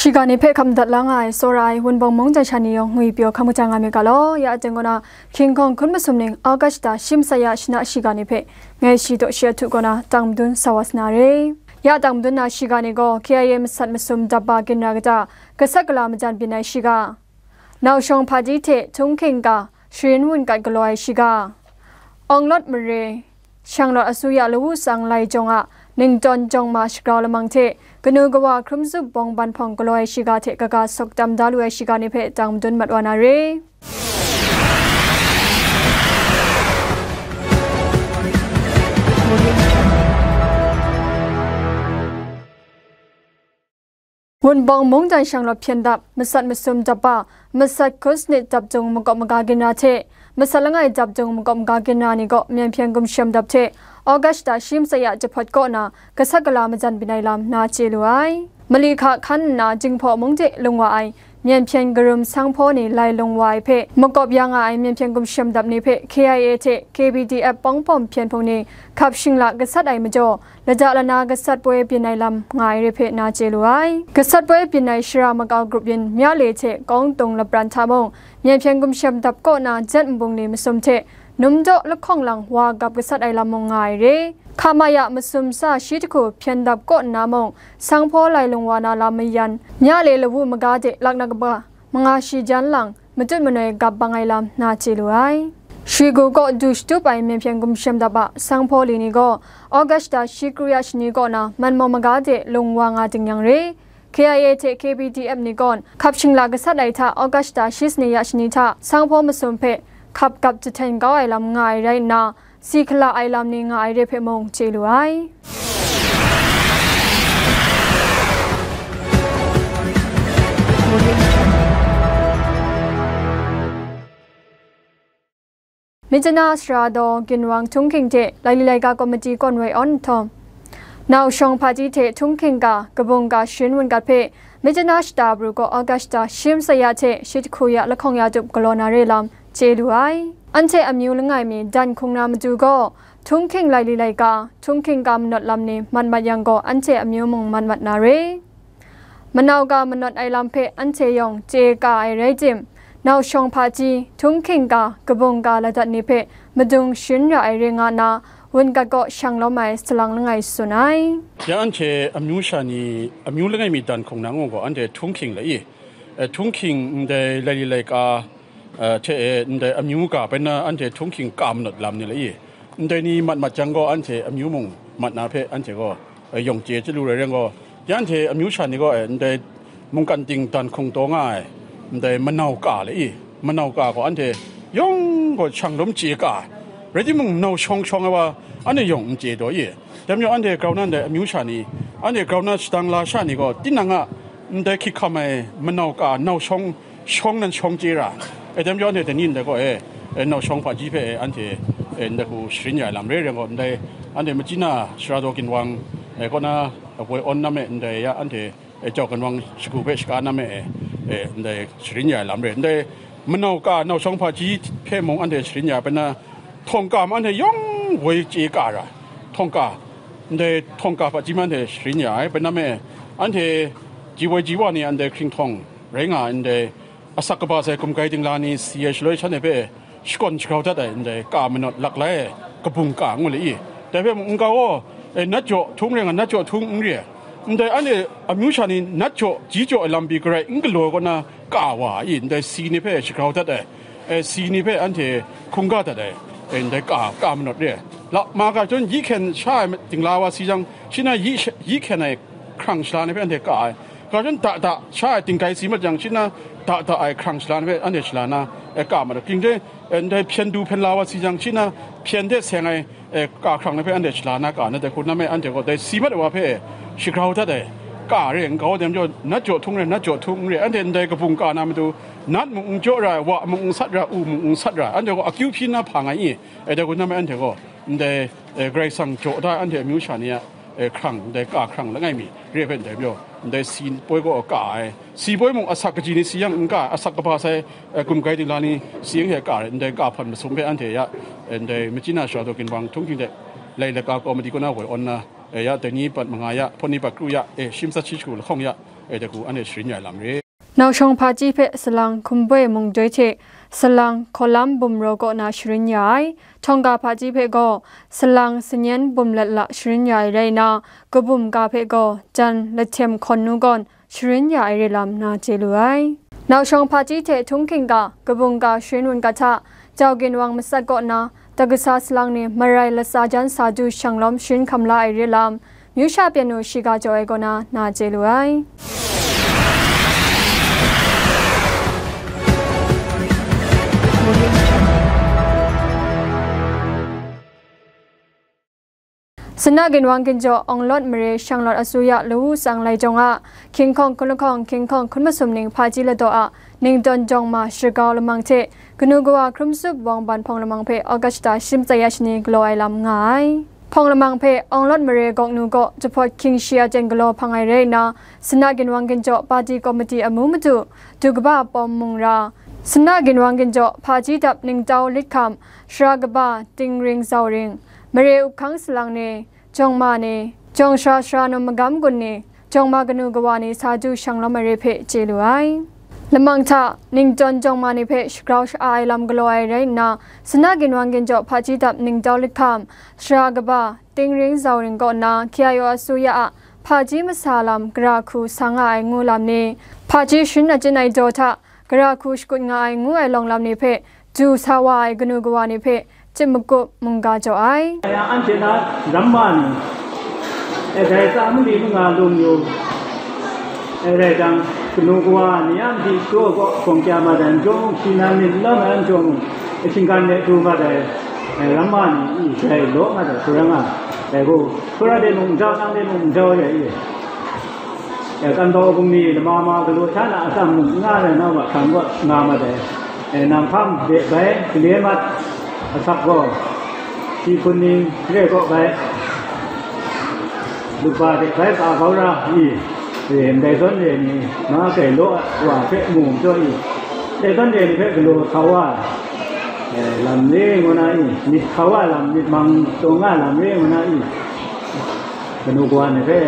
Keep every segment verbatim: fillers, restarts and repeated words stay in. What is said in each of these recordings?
Shiga ni hpe hkam dat la nga ai, tsawra ai Wunpawng mungdan sha ni yawng ngwi pyaw hkam kaja nga myit ga law, ya aten kaw na, King Kong hkun masum ning August da shi masat ya shana shiga ni hpe ngai shi daw shi ahtu kaw na tang madun sa wa sa na re. Ya tang madun na shiga ni gaw K I A masat masum dap ba ginra kata gasat gala majan byin ai shiga, Nau Shawng Hpaji hte Htung Hking ga Sharin Wungat galaw ai shiga, Awng Lawt Mare, Shanglawt Asuya Lawu Tsang Lai Jawng a ningtawn jawng ma shagrau lamang hte kanu kawa hkrum zup bawng ban hpawng galaw ai shiga hte kaga sawk tam da lu ai shiga ni hpe tang madun mat wa na re. Wunpawng mungdan shanglawt hpyen dap, masat masum dap ba, masat hkun sanit dap dung makawp maga ginra hte, masat langai dap dung makawp maga ginra ni gaw Myen Hpyen Gumshem Dap hte August da shi masat ya jahpawt kaw na gasat gala majan byin ai lam na chye lu ai. Mali hka hkan nna Jinghpaw mung de lung wa ai Myen Hpyen Karum Sanghpaw ni lai lung wa ai hpe makawp ya nga ai Myen Hpyen Gumshem Dap ni hpe K I A hte K B D F pawng hpawm hpyen hpung ni hkap shingla gasat ai majaw, lada lana gasat poi byin ai lam nga ai re hpe na chye lu ai. Gasat poi byin ai shara makau grup yin Myale hte Kawng Tung lapran hta mung, Myen Hpyen Gumshem Dap kaw na jet nbung ni masum hte Numdaw lahkawng lang wa gap gasat ai lam mung nga ai re. Hkamaya masum sa shi jahku hpyen dap kaw nna mung, Sanghpaw lai lung wa na lam mayan, Myale lawu maga de lak na kaba manga shi jan lang, matut manoi gap bang ai lam na chye lu ai. Shrigu kaw du shatup ai Myen Hpyen Gumshem Dap a Sanghpaw li ni gaw, August da shi kru ya shani kaw na Manmawng maga de lung wa nga ding yang re. K I A hte K B D F ni gawn hkap shingla gasat ai hta August da shi sani ya shani hta Sanghpaw masum hpe hkap gap jahten kau ai lam nga ai rai nna, si hkala ai lam ni nga ai re hpe mung chye lu ai. Myitkyina sara daw ginwang Htung Hking hte laili laika komiti kawn woi awn nhtawm, Nau Shawng Hpaji hte Htung Hking ga, Kabung ga Sharin Wungat hpe Myitkyina shata pru kaw August da shi masat ya hte shi jahku ya lahkawng ya tup galaw na re lam chye lu ai. Anhte amyu langai mi dan hkung na matu gaw, Htung Hking laili laika, Htung Hking ga manawt lam ni mat mat yang gaw, anhte amyu mung mat mat na re. Manau ga manawt ai lam hpe anhte yawng chye ka ai rai tim, Nau Shawng Hpaji, Htung Hking ga, Kabung ga ladat ni hpe madung sharin ra ai re nga nna, Wungat kaw shang lawm ai salang langai tsun ai. Ya anhte amyu sha ni, amyu langai mi dan hkung na ngu gaw, anhte Htung Hking lai i, eh, Htung Hking ndai laili laika, eh, hte e ndai amyu ga bai na anhte Htung Hking ka manawt lam ni lai i, ndai ni mat mat jang gaw, anhte amyu mung mat na hpe anhte gaw, eh, yawng chye chyalu rai rai gaw, ya anhte amyu sha ni gaw, eh, ndai mungkan ting dan hkung taw nga ai, ndai manau ka le i, manau ka gaw anhte yawng gaw shang lawm chye ka ai, rai timung, nau shawng shawng ai wa, anhte yawng n chye taw i. Dai majaw, anhte grau na ndai amyu sha ni, anhte grau na shadang la sha ni gaw, tinang a ndai hkyik hkam ai manau ka, nau shawng, shawng nan shawng chye ra. E, dai majaw, anhte dai ni ndai gaw, e, e, nau shawng hpaji hpe, e, anhte, e, ndai hku sharin ya ai lam re, rai gaw, ndai anhte Myitkyina sara daw ginwang, e, kaw na, e, woi awn na me ndai ya, anhte, e, jau ginwang shagu hpe shaga na me, e, e, ndai sharin ya ai lam re. Ndai manau ka, nau shawng hpaji hpe mung anhte sharin ya ai bai na, htawng ka ma anhte yawng woi chye ka ra, htawng ka, ndai htawng ka hpaji ma anhte sharin ya ai bai na me, anhte ji woi ji wa ni a ndai hkringhtawng rai nga ai ndai asak kaba sai gumgai dingla ni si ai shaloi shanhte hpe shakawn shagrau dat ai ndai ka manawt lak lai ai kabung ka ngu le i, dai hpe mung n kau aw, e, nat jaw htung rai nga, nat jaw htung n re ai, ndai anhte amyu sha ni nat jaw ji jaw ai lam pyi garai n galaw ai kaw na ka wa i, ndai si ni hpe shagrau dat ai, e, si ni hpe anhte hkungga dat ai, e, ndai ka, ka manawt re ai. La, ma ga chyawm yi hkyen sha ai dingla wa si jang, shi na yi, yi hkyen ai hkrang shala ni hpe anhte ka ai. Ga chyawm da da sha ai dinggai si mat jang, shi na da da ai hkrang shala ni hpe anhte shala na, e, ka mat ai. Ging de, e, ndai hpyen du hpyen la wa si jang, shi na hpyen de seng ai, e, ka hkrang ni hpe anhte shala na ka na, dai hku na me anhte gaw dai si mat ai wa hpe shagrau dat ai ka re, n kau ai dai majaw, nat jaw htung rai, nat jaw htung n re, anhte ndai kabung ka na matu, nat mung n jaw ra ai, wa mung n sat ra ai, u mung n sat ra ai, anhte gaw akyu hpyi na hpang ai i, e, dai hku na me anhte gaw ndai, e, Karai Kasang jaw da ai anhte amyu sha ni a, e, hkrang, ndai ka hkrang langai mi re ai hpe ndai majaw, ndai si poi gaw ka ai, si poi mung asak kaji ni si yang n ka ai, asak kaba sai, e, gumgai dingla ni si yang hte ka ai, ndai ka hpan masum hpe anhte ya, e, ndai Myitkyina sara daw ginwang Htung Hking hte lai laka kawmati kaw na woi awn na, e, ya dai ni pat manga ya, hpawt ni pat kru ya, e, shi masat shi jahku lahkawng ya, အဲတကူအနဲ့ရှင်းရလမ်းရေ နောက်ရှောင်ဖာကြီးဖက်စလံ ခွန်ဘွဲ့မုံတွဲ hte စလံ ခေါ်လမ်း ဘုံရော် kaw na sharin ya ai. Htawng ga hpaji hpe gaw salang sanyan bum lat la sharin ya ai rai nna, kabum ga hpe gaw jan lahtem hkawn nu gawn sharin ya ai re lam na chye lu ai. Nau shawng hpaji hte htung hking ga kabum ga sharin wun ga hta, jau ginwang matsat kaw nna, takasa salang ni marai latsa jan sa du shanglawm sharin hkam la ai re lam, myu sha pyan nu shiga jaw ai kaw na, na chye lu ai. Sana ginwang ginjaw Awng Lawt Mare Shanglawt Asuya Lawu Tsang Lai Jawng a Hkying Hkawng Hkun Lahkawng Hkying Hkawng Hkun Masum Ning Hpaji Ladaw a Ningdawn Jawng Ma Shagau Lamang hte Kanu Kawa Hkrum Tsup Wawng Ban Hpawng Lamang hpe August shim tsai ya shani galaw ai lam nga ai. Hpawng Lamang hpe Awng Lawt Mare Gawk Nu kaw jahpawt hkying shi aten galaw hpang ai rai nna, Sana ginwang ginjaw Pati Komiti amu madu, du kaba Pawm Mung Ra, Sana ginwang ginjaw Hpaji Dap Ningtau Lit Hkam, Sara kaba Ting Ring Zau Ring, Mare Up Hkang Salang ni, Jawng Ma ni, Jawng Sara Sara Num Magam Gun ni, Jawng Ma Kanu Kawa ni sa du shanglawm ai re hpe chye lu ai. Lamang hta, Ningdawn Jawng Ma ni hpe shagrau sha-a ai lam galaw ai rai nna, Sana ginwang ginjaw Hpaji Dap Ningtau Lit Hkam, Sara kaba Ting Ring Zau Ring kaw nna K I O asuya a hpaji masa lam gara hku sa nga ai ngu lam ni, hpaji sharin achyin ai daw hta gara hku shakut nga ai ngu ai lawng lam ni hpe du sa wa ai kanu kawa ni hpe chyip makup mungga jaw ai. Anhte na ramma ni, e, dai tsa mali manga lung yu, e, rai jang, kanu kawa ni a madi shaw gaw gawng kya mat ai, n jaw mung shi nan myit n lawm ai, n jaw mung, e, shinggan de du mat ai, e, ramma ni, i, dai law mat ai, hkura nga, dai gaw, hkura de mung n jau, nang de mung n jau ya i. Ya, kantau bungli lama ma galu hta na atsam mung n nga ai, nau ma hkang kaw nga mat ai. E, nang hpang de bai, gale mat asak gaw, shi hpun ning re kaw bai, lup ba de bai ka kau ra i, e, ndai zawn re ni, ma kai law wa hpe mu majaw i, ndai zawn re ni hpe galaw sa wa, e, lam re ngu na i, myit hkau a lam, myit mang taw nga lam re ngu na i, kanu kawa ni hpe,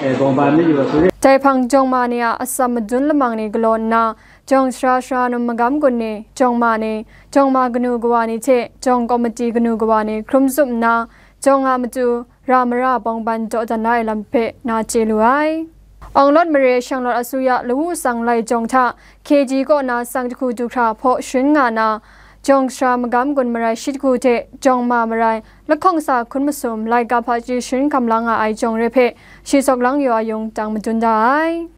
e, bawng ban mayu a su re. Dai hpang jawng ma ni a atsam madun lamang ni galaw nna, jawng sara sara num magam gun ni, jawng ma ni, jawng ma kanu kawa ni hte jawng komiti kanu kawa ni hkrum tsup nna, jawng a matu ra mara bawng ban dawdan la ai lam hpe na chye lu ai. Awng Lawt Mare Shanglawt Asuya Lawu Tsang Lai Jawng hta K G kaw na tsang jahku du hkra hpaw sharin nga na, jawng sara magam gun marai shi jahku hte jawng ma marai lahkawng sa hkun masum laika hpaji sharin hkam la nga ai jawng re hpe shi sawk lang yaw ayung tang madun da ai.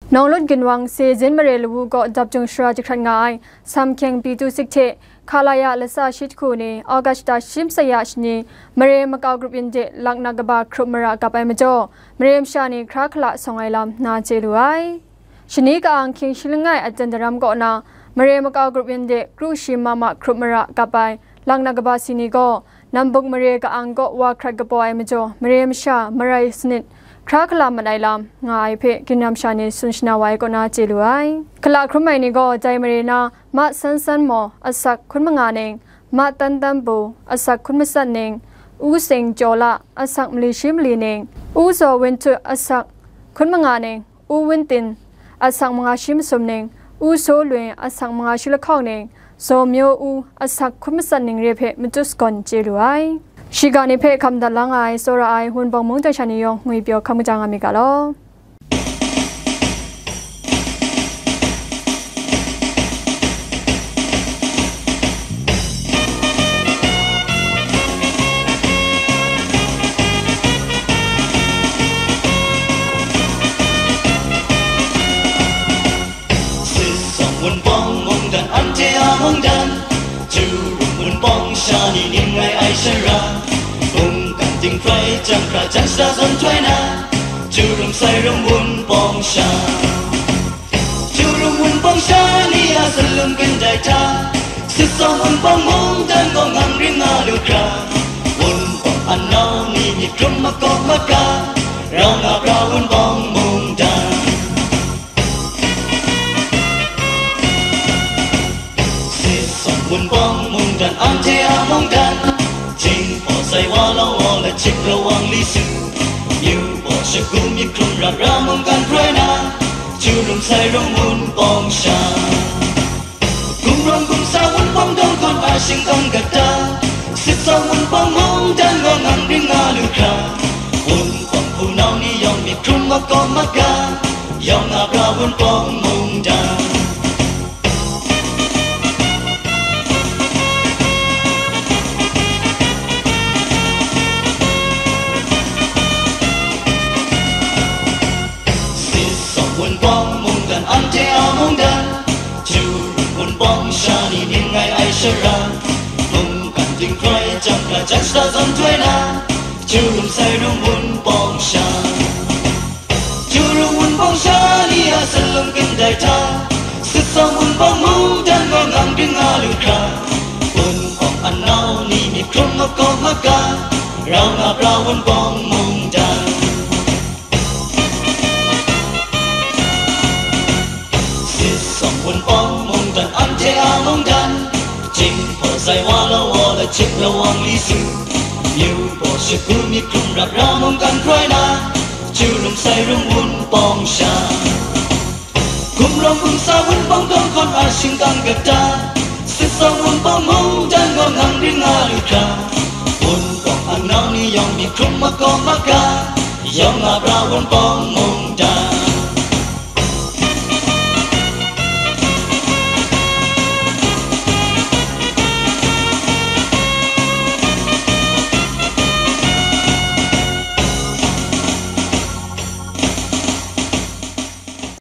Nawng Lut Ginwang Sezin Mare Lawu kaw dap jung shara jahkrat nga ai Sam Hkyeng Pitu Sik hte Khalaya latsa shi jahku ni August shim tsai ya shani Mare Makau Grup Yin de laknak kaba hkrup mara kap ai majaw, Mare masha ni hkra hkala sawng ai lam na chye lu ai. Shani ka-ang hkying shi langai aten daram kaw na, Mare Makau Grup Yin de kru shi ma ma hkrup mara kap ai laknak kaba si ni gaw, Nambuk mare ka-ang kaw wa hkrat kapaw ai majaw, mare masha marai sanit hkra hkala mat ai lam nga ai hpe, ginram sha ni tsun shana wa ai kaw na chye lu ai. Hkala hkrum ai ni gaw, dai mare na, Ma San San Maw, asak hkun manga ning, Ma Tan Tan Pu, asak hkun matsat ning, U Seng Chyaw La, asak mali shi mali ning, U Zaw Win Tut, asak hkun manga ning, U Win Tin, asak manga shi masum ning, U Saw Lun, asak manga shi lahkawng ning, Zaw Myaw U, asak hkun matsat ning re hpe matut sagawn chye lu ai. Shiga ni hpe hkam dat la nga ai, tsawra ai, Wunpawng mungdan sha ni yawng ngwi pyaw hkam kaja nga mi ga law. Sisang Wunpawng mungdan, ante a mungdan, Jurum Wunpawng sha ni ning rai ai shara, mungkan ting hprai jang hkra jan shada zawn htoi na, Jurum sai rum Wunpawng sha. Jurum Wunpawng sha ni a salum kandai hta, Sisang Wunpawng mungdan gaw ngang ring nga lu hkra, Wunpawng a nau ni myit hkrum makawp maka, rau nga pra Wunpawng mungdan. Si Anhte a mungdan, Jinghpaw sai wa law wa lachyip rawang li su, Myu baw shagu myit hkrum rap ra mungkan hkrai na, Chyarum sai rung wunpawng sha. Gumrawng gumsa wunpawng dawng gawn a shingkang kata, Sitsawm wunpawng mungdan gaw ngang ring nga lu hkra, Wunpawng hpunau ni yawng myit hkrum makawp maga, Yawng a pra wunpawng mungdan. Sitsawm wunpawng mungdan, anhte a mungdan, Chyarum wunpawng sha ni ning ngai ai shara, mungkan dinghproi jang hkra jan shada zawn htoi na, Chyarum sai rung wunpawng sha. Chyarum wunpawng sha ni a salum kandai hta, Sitsawm wunpawng mungdan gaw ngang ring nga lu hkra, Wunpawng anau ni myit hkrum makawp maga, Rau nga pra wunpawng mungdan. Sitsawm wunpawng mungdan, anhte a mungdan, Jinghpaw sai wa law wa lachyip rawang li su, Myu baw shagu myit hkrum rap ra mungkan hkrai na, Chyarum sai rung wunpawng sha. Gumrawng gumsa wunpawng dawng gawn a shingkang kata, Sitsawm wunpawng mungdan gaw ngang ring nga lu hkra, Wunpawng anau ni yawng myit hkrum makawp maga, Yawng a pra wunpawng mungdan.